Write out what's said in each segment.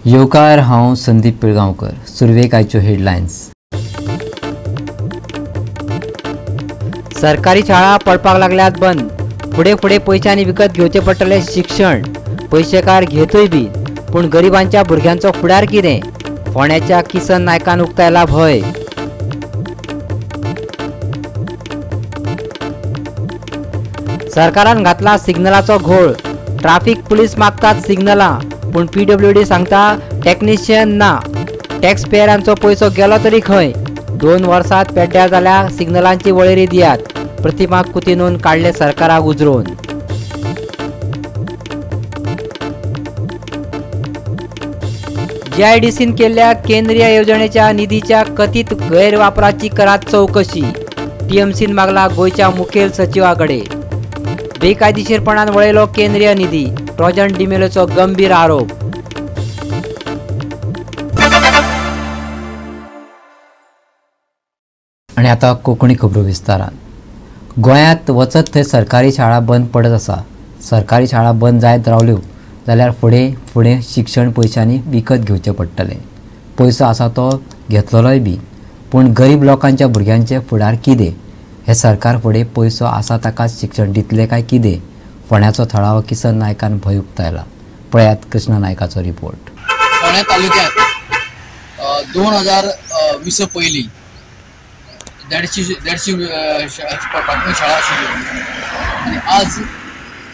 येवकार, हांव संदीप पिळगांवकर. सुरवेक आयच्यो हेडलायन्स. सरकारी शाळा पडपाक लागल्यात बंद. फुडें फुडें पयशांनी विकत घेवचें पडटलें शिक्षण. पयशेकार घेतूय बी, पूण गरिबांच्या भुरग्यांचो फुडार कितें? फोंड्याच्या किसन नायकान उक्तायला भंय. सरकारान घातला सिग्नलाचो घोळ. ट्राफिक पुलीस मागतात सिग्नलां, पूण पीडब्ल्यूडी सांगता टेक्निशियन ना. टॅक्स पेयरांचो पयसो गेलो तरी खंय? 2 वर्सांत पेड्ड्यार जाल्या सिग्नलांची वळेरी दियात. प्रतिमा कुतिनून काडले सरकाराक उजरोवन. जीआयडीसीन केल्ल्या केंद्रीय येवजणेच्या निधीच्या कथीत गैरवापराची करात चौकशी. टीएमसीन मागला गोंयच्या मुखेल सचिवा कडेन. बेकायदेशीरपणान वळयलो केंद्रीय निधी. ट्रोजन डिमेलोचो गंभीर आरोप. आनी आतां कोंकणी खबरो विस्तारान. गोंयांत वचत थंय सरकारी शाळा बंद पडत आसा. सरकारी शाळा बंद जायत रावल्यो जाल्यार फुडें फुडें शिक्षण पयशांनी विकत घेवचें पडटलें. पयसो आसा तो घेतलोय बी, पूण गरीब लोकांच्या भुरग्यांचें फुडार कितें? हें सरकार फुडें पयसो आसा ताकाच शिक्षण दितलें काय कितें? फोंड्याचो थळावो किसन नायकान भंय उक्तायला. पळयात कृष्णा नायकाचो रिपोर्ट. फोंड्या तालुक्यात 2020 पयलीं 150 प्राथमीक शाळा आशिल्ल्यो आनी आज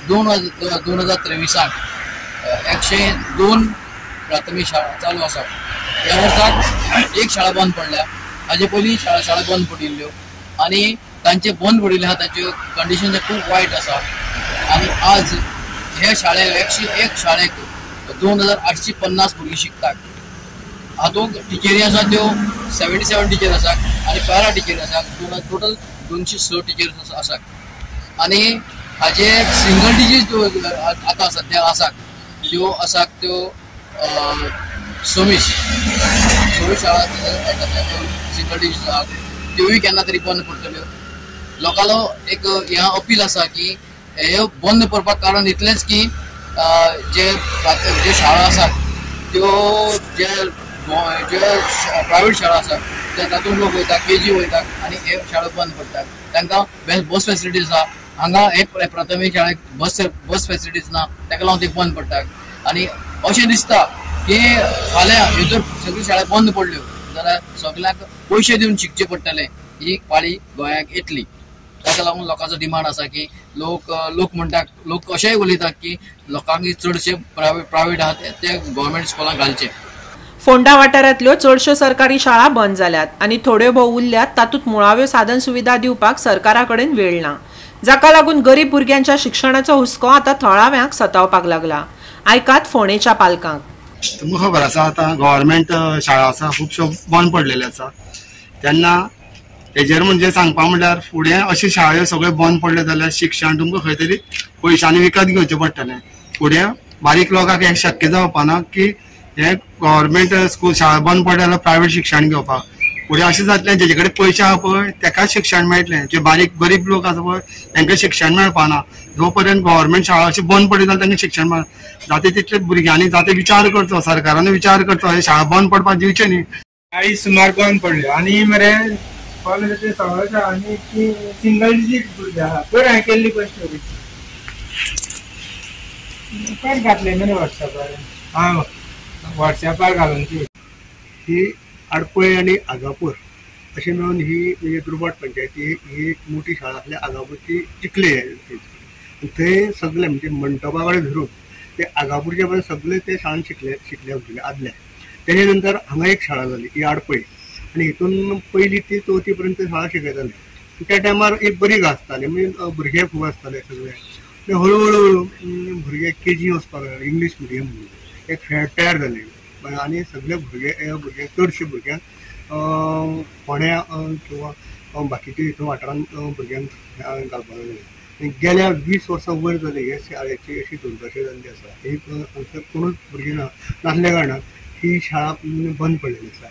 2023 102 प्राथमीक शाळा चालू आसात. ह्या वर्साक एक शाळा बंद पडल्या. हाजे पयलीं शाळा बंद पडिल्ल्यो आनी तांचे बंद पडिल्ले आसा तांच्यो कंडिशन खूब वायट आसा. आनी आज ह्या शाळेक 101 शाळेक 2850 भुरगीं शिकतात. हातूंत टिचरी आसा त्यो 77 टिचर आसात आनी पॅरा टिचरी आसात. टोटल 206 टिचर्स आसात. आनी हाजे सिंगल टिचर्स आतां सद्या आसात त्यो आसात त्यो 26 शाळा सिंगल टिचर्स आसात, त्योय केन्ना तरी बंद पडटल्यो. लोकांलो एक ह्या अपील आसा की हे बंद पडपाक कारण इतलेंच की जे जे शाळा आसात त्यो जे जे प्रायवेट शाळा आसात तातूंत लोक वयता, केजी वयतात आनी हे शाळा बंद पडटात. तांकां बस फेसिलिटीज आसा. हांगा हे प्राथमीक शाळेक बस फेसिलिटीज ना, ताका लागून ते बंद पडटात. आनी अशें दिसता की फाल्यां ह्यो जर सगळ्यो शाळा बंद पडल्यो जाल्यार सगल्यांक पयशे दिवन शिकचें पडटलें. ही पाळी गोंयाक येतली. ताका लागून लोकांचो डिमांड आसा की लोक लोक म्हणटात, लोक अशेंय उलयतात की लोकांक चडशे प्रायवेट आहा ते गव्हर्मेंट स्कुलांक घालचे. फोंडा वाठारांतल्यो चडश्यो सरकारी शाळा बंद जाल्यात आनी थोड्यो भोव उरल्यात तातूंत मुळाव्यो साधन सुविधा दिवपाक सरकारा कडेन वेळ ना, जाका लागून गरीब भुरग्यांच्या शिक्षणाचो हुस्को आतां थळाव्यांक सतावपाक लागला. आयकात फोंडेच्या पालकांक. तुमकां खबर आसा आतां गव्हर्मेंट शाळा आसा खुबश्यो बंद पडलेल्यो आसा. तेन्ना हेजेर म्हणजे सांगपा म्हणल्यार फुडें अश्यो शाळ्यो सगळ्यो बंद पडल्यो जाल्यार शिक्षण तुमकां खंय तरी पयशांनी विकत घेवचें पडटलें. फुडें बारीक लोकांक हें शक्य जावपा ना की हे गव्हर्मेंट स्कूल शाळा बंद पडल्या जाल्यार प्रायवेट शिक्षण घेवपाक. फुडें अशें जातलें जेजे कडेन पयशे आहा पळय तेकाच शिक्षण मेळटलें, जे बारीक गरीब लोक आसा पळय तांकां शिक्षण मेळपा ना. जो पर्यंत गव्हर्मेंट शाळा अशी बंद पडली जाल्यार तांकां शिक्षण मेळना. जाता तितले भुरग्यांनी जाता विचार करचो, सरकारान विचार करचो, हे शाळा बंद पडपाक दिवचे न्ही. 40 सुमार बंद पडल्यो आनी मरे कॉलेजाचे सगळ्या शाळांनी सिंगल डिजीट भुरगे आहा. पयर हांवें केल्ली पळय स्टोरी पयर घातले मरे वॉट्सॅपार. हां, वॉट्सॅपार घालून ती ही आडपय आनी आगापूर अशें मेळून ही म्हणजे दुर्भाट पंचायती ही एक मोठी शाळा आसली आगापूरची चिखले थंय सगळे म्हणजे मंटपा कडेन धरून ते आगापूरचे पर्यंत सगळे ते शाळेन शिकले भुरगे आदले. तेजे नंतर हांगा एक शाळा जाली ही आडपय आनी हितून पयली ती चवथी पर्यंत शाळा शिकयताले. त्या टायमार एक बरी आसताली, म्हणजे भुरगे खूब आसताले सगळे. हळू हळू भुरगे केजी वचपाक लागले, इंग्लीश मिडियम म्हणून एक फॅड तयार जालें आनी सगळे भुरगे चडशे भुरग्यांक फोंड्या किंवा बाकीच्या हितून वाठारांत भुरग्यांक घालपाक लागले. गेल्या 20 वर्सां वयर जाली हे शाळेची अशी दुर्दशा जाल्ली आसा. ही हांगसर कोणूच भुरगीं नासल्या कारणान ही शाळा बंद पडलेली आसा.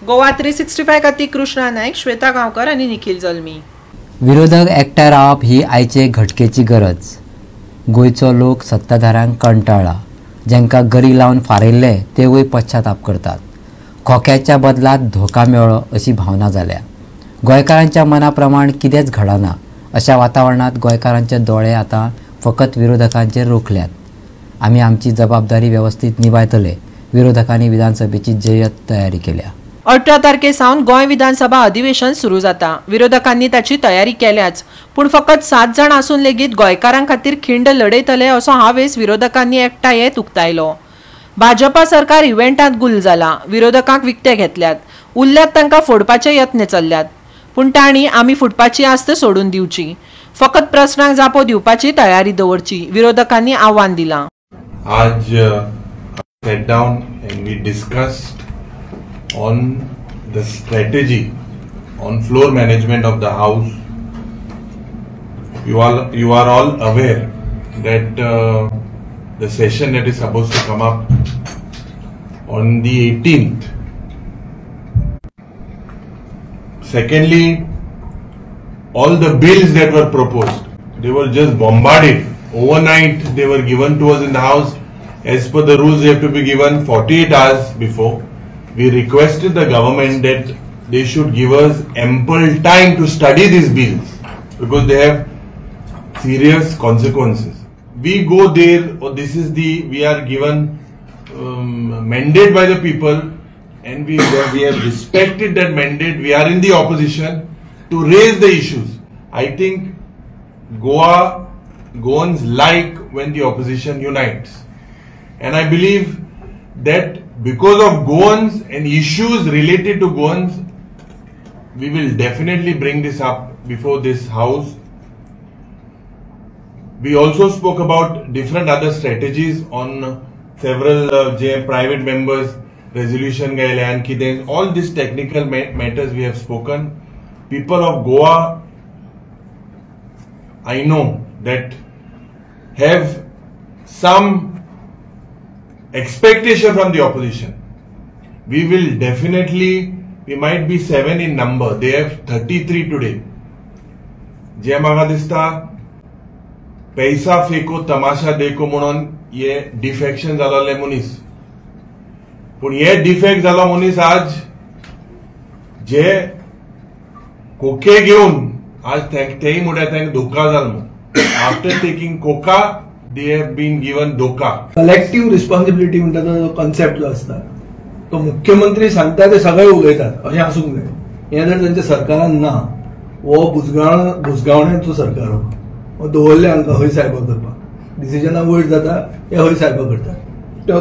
गोवा 365 खातीर कृष्णा नायक, श्वेता गांवकर आनी निखिल जल्मी. विरोधक एकठांय रावप ही आयचे घटकेची गरज. गोंयचो लोक सत्ताधाऱ्यांक कंटाळ्ळा. जांकां गरी लावन फारयल्ले तेवूय पश्चाताप करतात. खोक्याच्या बदलात धोका मेळ्ळो अशी भावना जाल्या. गोंयकारांच्या मना प्रमाण कितेंच घडना अशा वातावरणांत गोंयकारांचे दोळे आतां फकत विरोधकांचेर रोखल्यात. आमी आमची जबाबदारी वेवस्थीत निभायतले. विरोधकांनी विधानसभेची जय्यत तयारी केल्या. 18 तारखे सावन गोंय विधानसभा अधिवेशन सुरू जाता. विरोधकांनी ताची तयारी केल्याच, पूण फकत 7 जाण आसून लेगीत गोंयकारां खातीर खिंड लढयतले असो हावेस विरोधकांनी एकठांय येत उक्तायलो. भाजपा सरकार इव्हेंटांत गुल जाला. विरोधकांक विकते घेतल्यात, उरल्यात तांकां फोडपाचे यत्न चल्ल्यात, पूण तांणी आमी फुटपाची आस्त सोडून दिवची, फकत प्रस्नांक जापो दिवपाची तयारी दवरची, विरोधकांनी आव्हान दिलां. आज sat down and we discussed on the strategy on floor management of the house. You are all aware that the session that is supposed to come up on the 18th. Secondly, all the bills that were proposed, they were just bombarded. Overnight they were given to us in the house. As per the rules, they have to be given 48 hours before. We requested the government that they should give us ample time to study these bills because they have serious consequences. We go there, or this is the, we are given mandate by the people, and we have respected that mandate. We are in the opposition to raise the issues. I think Goans like when the opposition unites. And I believe that because of Goans and issues related to Goans, we will definitely bring this up before this house. We also spoke about different other strategies on several private members resolution, all these technical matters we have spoken. People of Goa, I know that have some expectation from the opposition. We will definitely, we might be 7 in number, they have 33 today. जे म्हाका दिसता पैसा phaco तमाशा देखो म्हणून हे defection जालोले मनीस, पूण हे डिफेक्ट जालो मनीस आज जे कोके घेवन आज तेय म्हणल्यार तांकां धोका जालो म्हूण. After taking Coca they have been given धोका. कलेक्टिव्ह रिस्पॉन्सिबिलिटी म्हणटा तो कॉन्सेप्ट जो आसता तो मुख्यमंत्री सांगता ते सगळे उलयतात अशें आसूंक जाय. हें जर तांच्या सरकारान ना, हो बुजगावण्याचो सरकार हो दवरले हांकां हय सायबा करपाक, डिसिजनां वयर जाता हे हय सायबा करतात,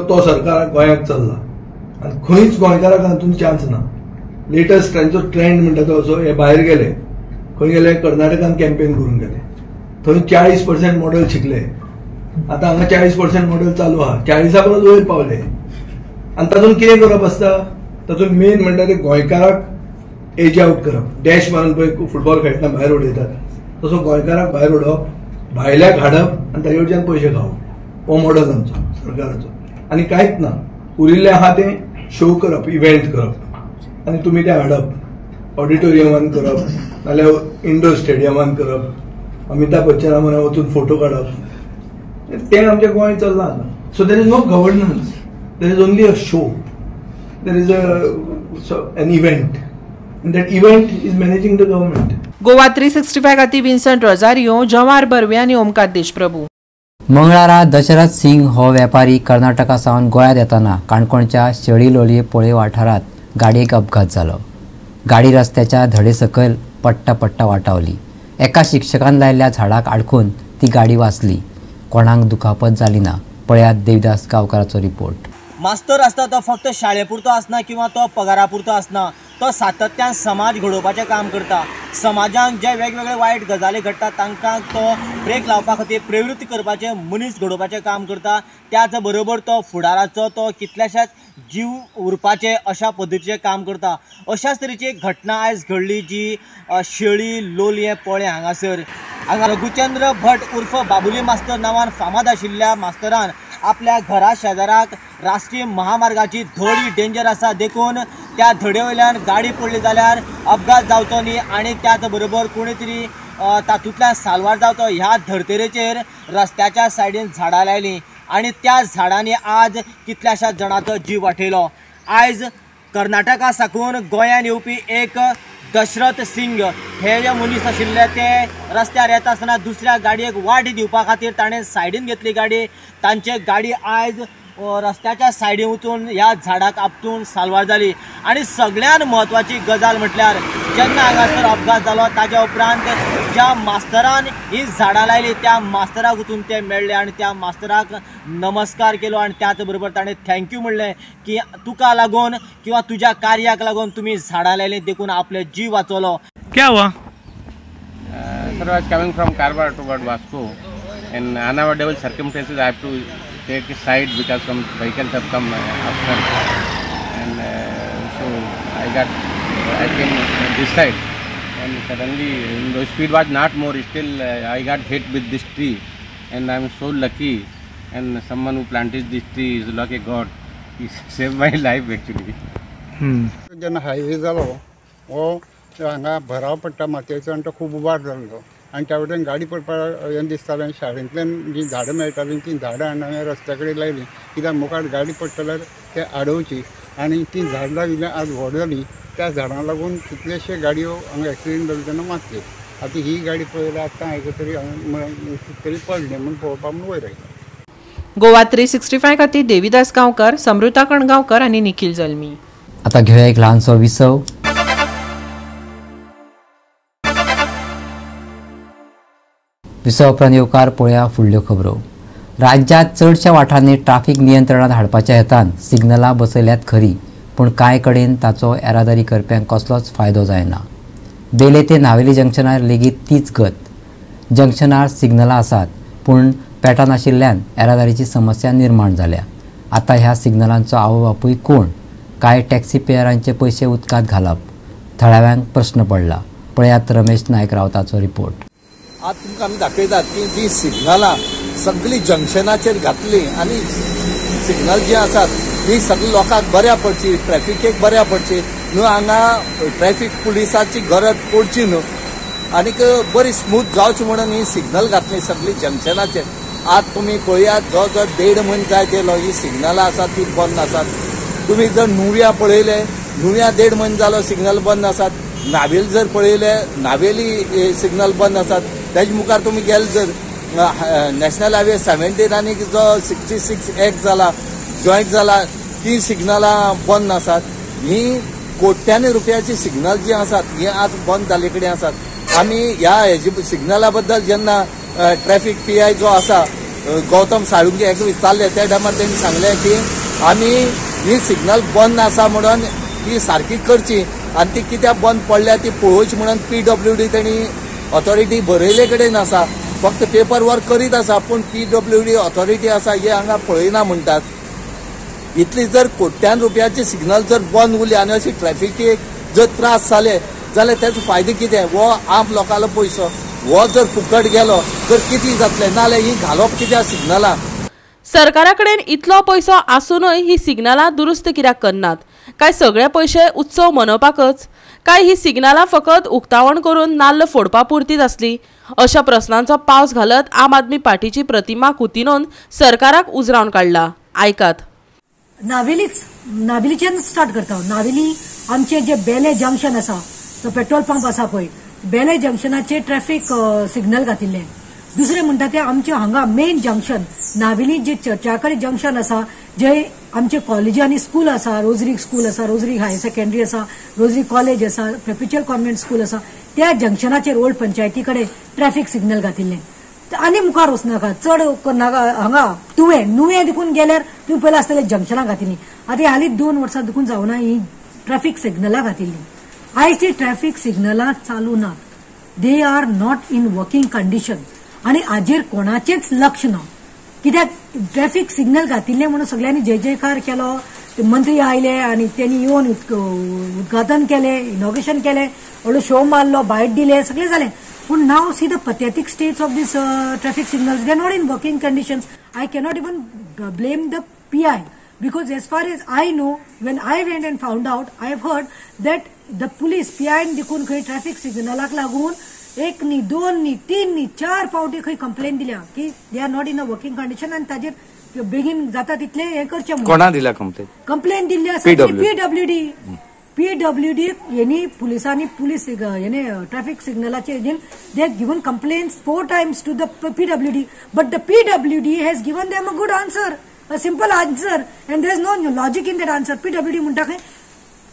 तो सरकार गोंयांत चल्ला आनी खंयच गोंयकाराक हातूंत चान्स ना. लेटस्ट तांचो ट्रेंड म्हणटा तो असो, हे भायर गेले, खंय गेले, कर्नाटकान कॅम्पेन करूंक गेले, थंय 40% मॉडेल शिकले, आतां हांगा 40% मॉडेल चालू आहा, 40 परस वयर पावले. आनी तातूंत कितें करप आसता, तातूंत मेन म्हणटा ते गोंयकाराक एज आवट करप. डॅश मारून पळय फुटबॉल खेळटना भायर उडयतात तसो गोंयकाराक भायर उडोवप, भायल्याक हाडप आनी ताजे वयल्यान पयशे खावप, हो मॉडल आमचो सरकाराचो. आनी कांयच ना, उरिल्लें आहा तें शो करप, इव्हेंट करप आनी तुमी तें हाडप, ऑडिटोरियमान करप नाजाल्यार इंडोर स्टेडियमान करप, अमिताभ बच्चना म्हूण वचून फोटो काडप, तें आमच्या गोंयांत चल्लां आतां. So there is no governance, there is only a show, there is an event, and that event is managing the government. Goa 365 खातीर विन्संट रोजारियो, जवाहर बर्वे आनी ओमकार देशप्रभू. मंगळारा दशरथ सिंग हो वेपारी कर्नाटका सावन गोंयांत येताना काणकोणच्या शेळी लोलये पोळे वाठारांत गाडयेक अपघात जालो. गाडी रस्त्याच्या धडे सकयल पडटा पडटा वाटावली. एका शिक्षकान लायिल्ल्या झाडाक आडखून ती गाडी वाचली. कोणाक दुखापत जाली ना. पळयात देवदास गांवकाराचो रिपोर्ट. मास्तर आसता तो फक्त शाळे पुरतो आसना किंवा तो पगारा पुरतो आसना, तो सातत्यान समाज घडोवपाचें काम करता. समाजान जे वेगवेगळे वायट गजाली घडटा तांकां तो ब्रेक लावपा खातीर प्रवृत्ती करपाचें, मनीस घडोवपाचें काम करता. त्याच बरोबर तो फुडाराचो तो कितल्याशाच जीव उरपाचें अशा पद्दतीचें काम करता. अशाच तरेची एक घटना आयज घडली जी शेळी लोलयें पोळें हांगासर हांगा रघुचंद्र भट उर्फ बाबुली मास्तर नांवान फामाद आशिल्ल्या मास्तरान आपल्या घरा शेजाराक राष्ट्रीय महामार्गाची धड ही डेंजर आसा देखून त्या धडे वयल्यान गाडी पडली जाल्यार अपघात जावचो न्ही आनी त्याच बरोबर कोणी तरी तातूंतल्यान साल्वार जावचो ह्या धर्तरेचेर रस्त्याच्या सायडीन झाडां लायलीं. आनी त्या झाडांनी आज कितल्याशाच जाणांचो जीव वाटयलो. आयज कर्नाटका साकून गोंयान येवपी एक दशरथ सिंग हे जे मनीस आशिल्ले ते रस्त्यार येता आसतना दुसऱ्या गाडयेक वाट दिवपा खातीर ताणें सायडीन घेतली गाडी. तांचे गाडी आयज रस्त्याच्या सायडीन वचून ह्या झाडाक आपटून साल्वार जाली. आनी सगळ्यान म्हत्वाची गजाल म्हटल्यार जेन्ना हांगासर अपघात जालो ताज्या उपरांत ज्या मास्तरान ही झाडां लायली त्या मास्तराक वचून ते मेळ्ळे आनी त्या मास्तराक नमस्कार केलो आनी त्याच बरोबर ताणें thank you म्हणलें की तुका लागून किंवा तुज्या कार्याक लागून तुमी झाडां लायली देखून आपले जीव वाचवलो. क्या हुआ? Sir, I was coming from Karwar toward Vasco and unavoidable circumstances I have to take a side because some vehicles have come after, and so I came this side and suddenly the speed was not more, still I got hit with this tree and I am so lucky, and someone who planted this tree is like a god. He saved my life actually. जेन्ना highway जालो हो हांगा भराव पडटा मातयेचो आनी तो खूब उबार जाल्लो आनी त्या वटेन गाडी पडपाक हें दिसतालें. आनी शाळेंतल्यान जीं झाडां मेळटालीं तीं झाडां हाडून हांवें रस्त्या कडेन लायलीं कित्याक मुखार गाडी पडटा जाल्यार ते आडोवची. आनी तीं झाडां लायिल्लीं आज व्हड जालीं, त्या झाडां लागून कितलेशे गाडयो हांगा एक्सिडंट जाले तेन्ना मातल्यो. आतां ही गाडी पळयल्यार आतां हांवें तरी तरी पडलें म्हूण पळोवपाक म्हूण वयर आयलो. गोवा 365 खातीर देवीदास गांवकर, समृता कणगांवकर आनी निखिल जल्मी. आतां घेवया एक ल्हानसो विसव. विसव उपरांत येवकार पळया फुडल्यो खबरो. राज्यांत चडश्या वाठारांनी ट्राफीक नियंत्रणांत हाडपाच्या हेतान सिग्नलां बसयल्यात खरी, पूण कांय कडेन ताचो येरादारी करप्यांक कसलोच फायदो जायना. बेले ते नावेली जंक्शनार लेगीत तीच गत. जंक्शनार सिग्नलां आसात पूण पेटां नाशिल्ल्यान येरादारीची समस्या निर्माण जाल्या. आतां ह्या सिग्नलांचो आवय बापूय कोण? कांय टॅक्सी पेयरांचे पयशे उदकांत घालप? थळाव्यांक प्रश्न पडला. पळयात रमेश नायक रावताचो रिपोर्ट. आज तुमकां आमी दाखयतात की जी सिग्नलां सगळीं जंक्शनाचेर घातली आनी सिग्नल जी आसात ती सगळी लोकांक बऱ्या पडची, ट्रॅफिकेक बऱ्या पडची न्हू, हांगा ट्रॅफिक पुलिसाची गरज पडची न्हू आनीक बरी स्मूथ जावची म्हणून ही सिग्नल घातली सगळी जंक्शनाचेर. आज तुमी पळयात जो जो 1.5 म्हयनो जायत गेलो ही सिग्नलां आसात ती बंद आसात. तुमी जर नुव्या पळयले, नुव्या 1.5 म्हयनो जालो सिग्नल बंद आसात. नावेल जर पळयले, नावेली सिग्नल बंद आसात. तेजे मुखार तुमी गेले जर नॅशनल हायवे 17 आनी जो 66 एक्ट जाला, जॉयंट जाला, ती सिग्नलां बंद आसात. ही कोट्यांनी रुपयाची सिग्नल जी आसात ही आज बंद जाल्ले कडेन आसात. आमी ह्या हेजे सिग्नला बद्दल जेन्ना ट्रॅफिक PI जो आसा गौतम साळुंके हेका विचारले त्या टायमार तेणी सांगलें की आमी ही सिग्नल बंद आसा म्हणून ती सारकी करची आनी ती कित्याक बंद पडल्या ती पळोवची म्हणून PWD तेणी ऑथॉरिटी बरयले कडेन आसा, फक्त पेपर वर्क करीत आसा पूण PWD authority आसा हे हांगा पळयना म्हणटात. इतली जर कोट्यान रुपयाची सिग्नल जर बंद उरली आनी अशी ट्रॅफिकेक जर त्रास जाले जाल्यार तेचो फायदो कितें? हो आम लोकांलो पयसो हो जर फुकट गेलो तर कितें जातलें? नाजाल्यार ही घालप कित्याक सिग्नलां? सरकारा कडेन इतलो पयसो आसूनय ही सिग्नलां दुरुस्त कित्याक करनात? काय सगळे पयशे उत्सव मनोवपाकच? काय ही सिग्नलां फकत उक्तावण करून नाल्ल फोडपा पुरतीच आसली? अशा प्रस्नांचो पावस घालत आम आदमी पार्टीची प्रतिमा कुतिनोन सरकाराक उजरावन काडला. आयकात. नावेलीच, नावेलीच्यान स्टार्ट करता. नावेली आमचे जे बेले जंक्शन आसा, तो पेट्रोल पंप आसा पळय, बेले जंक्शनाचेर ट्रॅफिक सिग्नल घातिल्ले. दुसरें म्हणटा ते आमचे हांगा मेन जंक्शन नावेली जे चर्चा कडेन जंक्शन आसा, जे आमचे कॉलेजी आनी स्कूल आसा, रोजरी स्कूल आसा, रोजरी हायर सेकंडरी आसा, रोजरी कॉलेज आसा, पेपिचल कॉन्व्हेंट स्कूल आसा, त्या जंक्शनाचेर ओल्ड पंचायती कडेन ट्रॅफिक सिग्नल घातिल्ले. आनी मुखार वचनाका चड करनाका. हांगा तुवें नुवें देखून गेल्यार तुवें पयलें आसतलें जंक्शनां घातिल्ली. आतां हालींच 2 वर्सां देखून जावना ही ट्रॅफिक सिग्नलां घातिल्ली. आयज ती ट्रॅफिक सिग्नलां चालू नात, they are not in working condition आनी हाजेर कोणाचेंच लक्ष ना. कित्याक ट्रॅफिक सिग्नल घातिल्ले म्हणून सगळ्यांनी जय जयकार केलो, मंत्री आयले आनी तेणी येवन उद्घाटन केलें, इनॉग्रेशन केलें, व्हडलो शो मारलो, बायट दिले, सगळें जालें. पूण now see the pathetic states of this traffic signals, they are not in working conditions. I cannot even blame the PI because as far as I know, when I went and found out, I have heard that the police PI देखून खंय traffic सिग्नलाक लागून 1 न्ही 2 न्ही 3 न्ही 4 फावटी खंय complain दिल्या की they are not in a working condition आनी ताजेर बेगीन जाता तितलें हें करचें. कोणा दिला कंप्लेन? कंप्लेन दिल्ली आसा पीडब्ल्यूडी. पीडब्ल्यूडी हेणी पुलिसांनी पुलीस हेणे ट्रॅफिक सिग्नलाचे हेजेन they have given complaints 4 times to the PWD, but the PWD has given them a good answer, a simple answer, and there is no logic in that answer. PWD म्हणटा खंय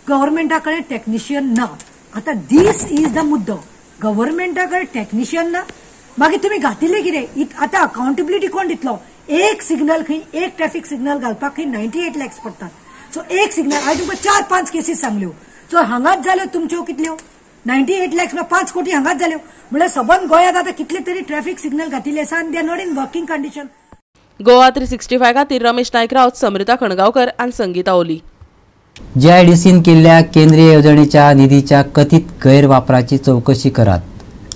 गव्हर्मेंटा कडेन technician ना. आतां these is the मुद्दो, गव्हर्मेंटा कडेन technician ना, मागीर तुमी घातिल्लें कितें? आतां अकाउंटेबिलिटी कोण दितलो? एक सिग्नल खंय, एक ट्रॅफिक सिग्नल घालपाक खंय 98 लॅक्स पडटात. सो एक सिग्नल हांवें तुमकां 4-5 केसीस सांगल्यो. सो हांगाच जाल्यो तुमच्यो कितल्यो 98 लॅक्स म्हळ्यार 5 कोटी हांगाच जाल्यो. म्हळ्यार सबंद गोंयांत आतां कितले तरी ट्रॅफिक सिग्नल घातिल्ले आसा आनी they are not in working condition. Goa 365 खातीर रमेश नायक राऊत, समृता खणगांवकर आनी संगीता ओली. जीआयडीसीन केल्ल्या केंद्रीय येवजणेच्या निधीच्या कथीत गैरवापराची चवकशी करात,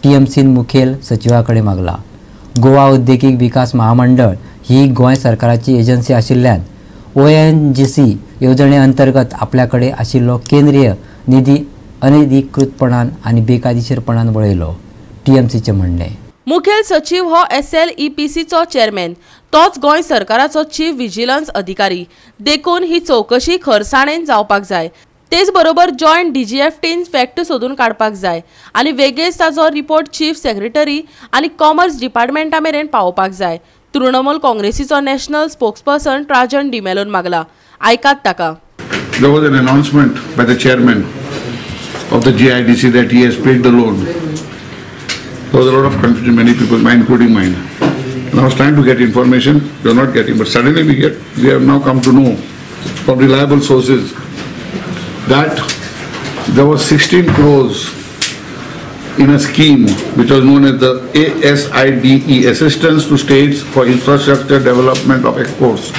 टीएमसीन मुखेल सचिवा कडेन मागला. गोवा उद्देगीक विकास महामंडळ ही गोंय सरकाराची एजन्सी आशिल्ल्यान ओएनजीसी येवजणे अंतर्गत आपल्या कडेन आशिल्लो केंद्रीय निधी अनधिकृतपणान आनी बेकायदेशीरपणान वळयलो, टीएमसीचें म्हणणें. मुखेल सचिव हो एसएलईपीसीचो चेअरमॅन, तोच गोंय सरकाराचो चीफ विजिलन्स अधिकारी, देखून ही चवकशी खरसाणेन जावपाक जाय. तेच बरोबर जॉयंट डीजीएफटीन फॅक्ट सोदून काडपाक जाय आनी वेगळेच ताजो रिपोर्ट चीफ सेक्रेटरी आनी कॉमर्स डिपार्टमेंटा मेरेन पावोवपाक जाय. तृणमूल काँग्रेसीचो नॅशनल स्पोक्सपर्सन ट्राजन डिमेलोन मागला. आयकात ताका. There was an announcement by the chairman of the GIDC that he has paid the loan. There was a lot of confusion, many people, mine including mine. And I was trying to get information, we are not getting, but suddenly we have now come to know from reliable sources that there was 16 crores in a scheme which was known as the ASIDE, Assistance to States for Infrastructure Development of Exports.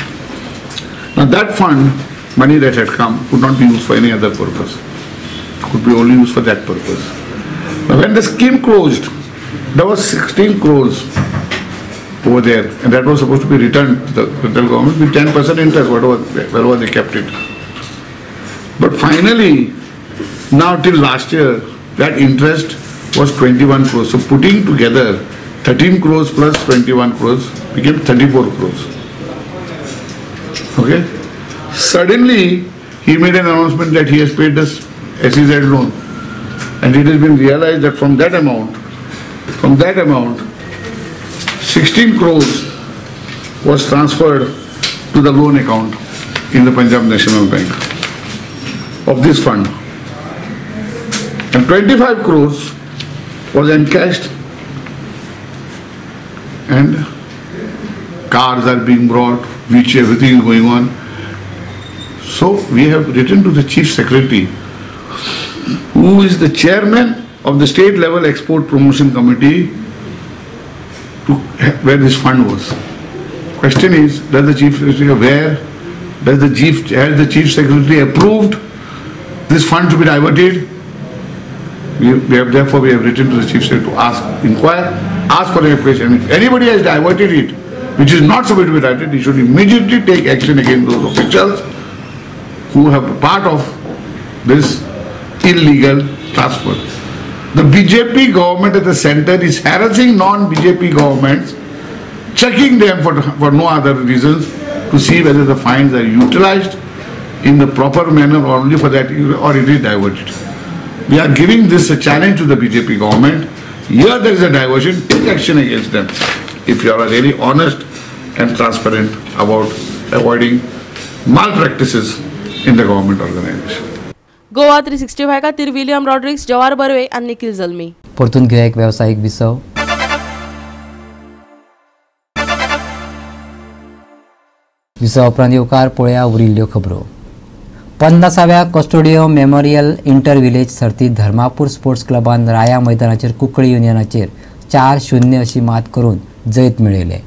Now that fund, money that had come, could not be used for any other purpose. It could be only used for that purpose. Now when the scheme closed, there was 16 crores over there, and that was supposed to be returned to the central government with 10% interest, whatever, wherever they kept it. But finally, now till last year, that interest was 21 crores. So putting together 13 crores plus 21 crores became 34 crores. Okay? Suddenly, he made an announcement that he has paid this SEZ loan. And it has been realized that from that amount, 16 crores was transferred to the loan account in the Punjab National Bank of this fund. And 25 crores was encashed, and cars are being brought, which everything is going on. So we have written to the Chief Secretary, who is the chairman of the State Level Export Promotion Committee, to where this fund was. Question is, does the Chief Secretary aware? Has the Chief Secretary approved this fund to be diverted? We have therefore written to the Chief Secretary to ask, inquire, ask for an application. If anybody has diverted it, which is not supposed to be diverted, he should immediately take action against those officials who have part of this illegal transfer. The BJP government at the center is harassing non-BJP governments, checking them for no other reasons, to see whether the fines are utilized in the proper manner or only for that, or it is diverted. We are giving this a challenge to the BJP government. Here there is a diversion, take action against them if you are really honest and transparent about avoiding malpractices in the government organization. Goa 365 खातीर William Rodrigues, जवाहर बर्वे आनी निखिल जल्मी. परतून घेवया एक वेवसायीक विसव. विसवा उपरांत येवकार पळया उरिल्ल्यो खबरो. 50व्या कस्टोडियो मेमोरियल इंटर विलेज सर्तीत धर्मापूर स्पोर्ट्स क्लबान राया मैदानाचेर कुंकळी युनियनाचेर 4-0 अशी मात करून जैत मेळयलें.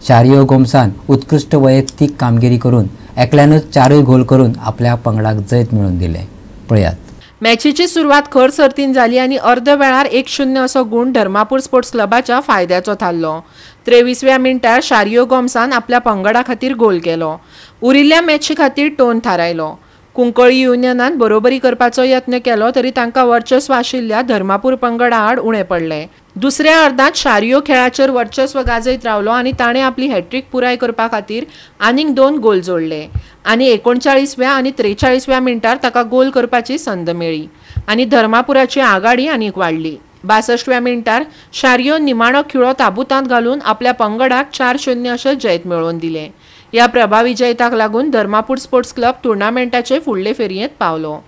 शारियो गोम्सान उत्कृश्ट वैयक्तीक कामगिरी करून एकल्यानूच 4 गोल करून आपल्या पंगडाक जैत मेळोवन दिलें. पळयात. मॅचीची सुरवात खर सर्तीन जाली आनी अर्द वेळार 1-0 असो गूण धर्मापूर स्पोर्ट्स क्लबाच्या फायद्याचो थारलो. 23व्या मिनटार शारियो गोम्सान आपल्या पंगडा खातीर गोल केलो. उरिल्ल्या मॅची खातीर टोन थारायलो. कुंकळी युनियनान बरोबरी करपाचो यत्न केलो तरी तांकां वर्चस्व आशिल्ल्या धर्मापूर पंगडा आड उणें पडलें. दुसऱ्या अर्दांत शारियो खेळाचेर वर्चस्व गाजयत रावलो आनी ताणें आपली हॅट्रीक पुराय करपा खातीर आनीक 2 गोल जोडले आनी 39व्या आनी 43व्या मिनटार ताका गोल करपाची संद मेळ्ळी आनी धर्मापुराची आघाडी आनीक वाडली. 62व्या मिनटार शारियो निमाणो खिळो ताबूतांत घालून आपल्या पंगडाक 4-0 अशें जैत मेळोवन दिलें. ह्या प्रभावी जैताक लागून धर्मापूर स्पोर्ट्स क्लब टुर्नामेंटाचे फुडले फेरयेंत पावलो.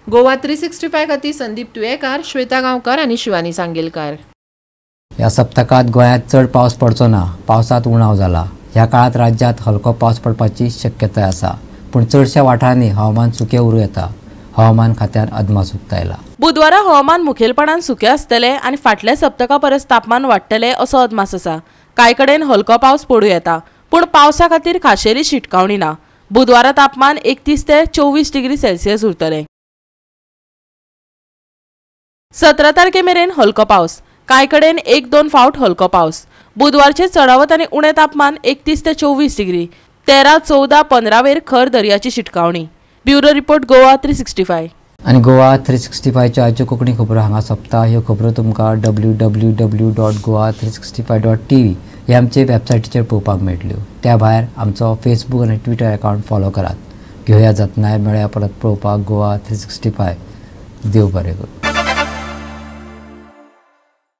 गोवा 365 खातीर संदीप तुयेकार, श्वेता गांवकर आनी शिवानी सांगेलकार. ह्या सप्तकांत गोंयांत चड पावस पडचो ना. पावसांत उणाव जाला. ह्या काळांत राज्यांत हलको पावस पडपाची शक्यताय आसा, पूण चडश्या वाठारांनी हवामान सुकें उरूं येता. हवामान खात्यान अदमास उक्तायला. बुधवारा हवामान मुखेलपणान सुकें आसतलें आनी फाटल्या सप्तका परस तापमान वाडटलें असो अदमास आसा. कांय कडेन हलको पावस पडूं येता, पूण पावसा खातीर खाशेली शिटकावणी ना. बुधवारा तापमान 31 ते 24 डिग्री सेल्सियस उरतलें. 17 तारखे मेरेन हलको पावस, कांय कडेन 1-2 फावट हलको पावस. बुधवारचे चडावत आनी उणें तापमान 31 ते 24 डिग्री. 13, 14, 15 वेर खर दर्याची शिटकावणी. Bureau report, Goa 365. आनी गोवा 365च्यो आयच्यो कोंकणी खबरो हांगा सोंपता. ह्यो खबरो तुमकां www.goa365.tv ह्या आमचे वेबसायटीचेर पळोवपाक मेळटल्यो. त्या भायर आमचो फेसबूक आनी ट्विटर अकावंट फॉलो करात. घेवया जतनाय, मेळया परत पळोवपाक गोवा 365. देव बरें करूं.